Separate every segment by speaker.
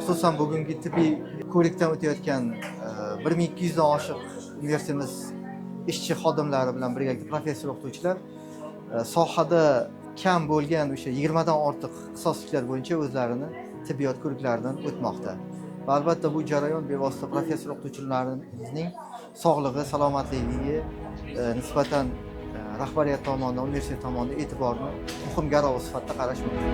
Speaker 1: Xususan, bugungi tibbiy ko'rikdan o'tayotgan 1200 dan oshiq universitetimiz ishchi xodimlari bilan birgalikda professor o'qituvchilar sohada kam bo'lgan o'sha 20 dan ortiq ixtisosliklar bo'yicha o'zlarini tibbiyot ko'riklaridan o'tmoqda. Va albatta bu jarayon bevosita professor o'qituvchilarimizning sog'lig'i, salomatligiga nisbatan rahbariyat tomonidan, universitet tomonidan e'tiborni muhim garovi sifatida qarash mumkin.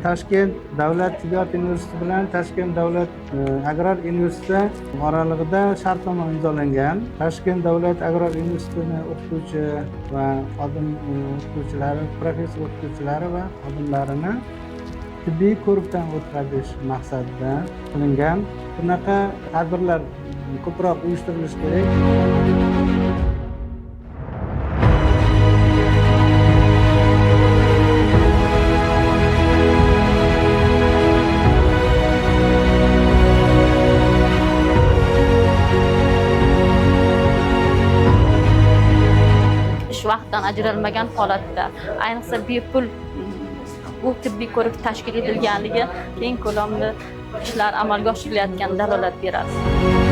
Speaker 2: Toshkent davlat tibbiyot universiteti bilan Toshkent davlat agrar universiteti oralig'ida shartnoma imzolangan. Toshkent davlat agrar universitetini o'qituvchi va xodim o'qituvchilari, professor o'qituvchilari va xodimlarini tibbiy ko'rikdan o'tkazish maqsadida qilingan. Bunaqa tadbirlar ko'proq uyushtirilishi kerak.
Speaker 3: Ish vaqtdan ajralmagan holatda, ayniqsa bepul bu tibbiy ko'rik tashkil etilganligi keng ko'lamli ishlar amalga oshirilayotganidan dalolat beradi.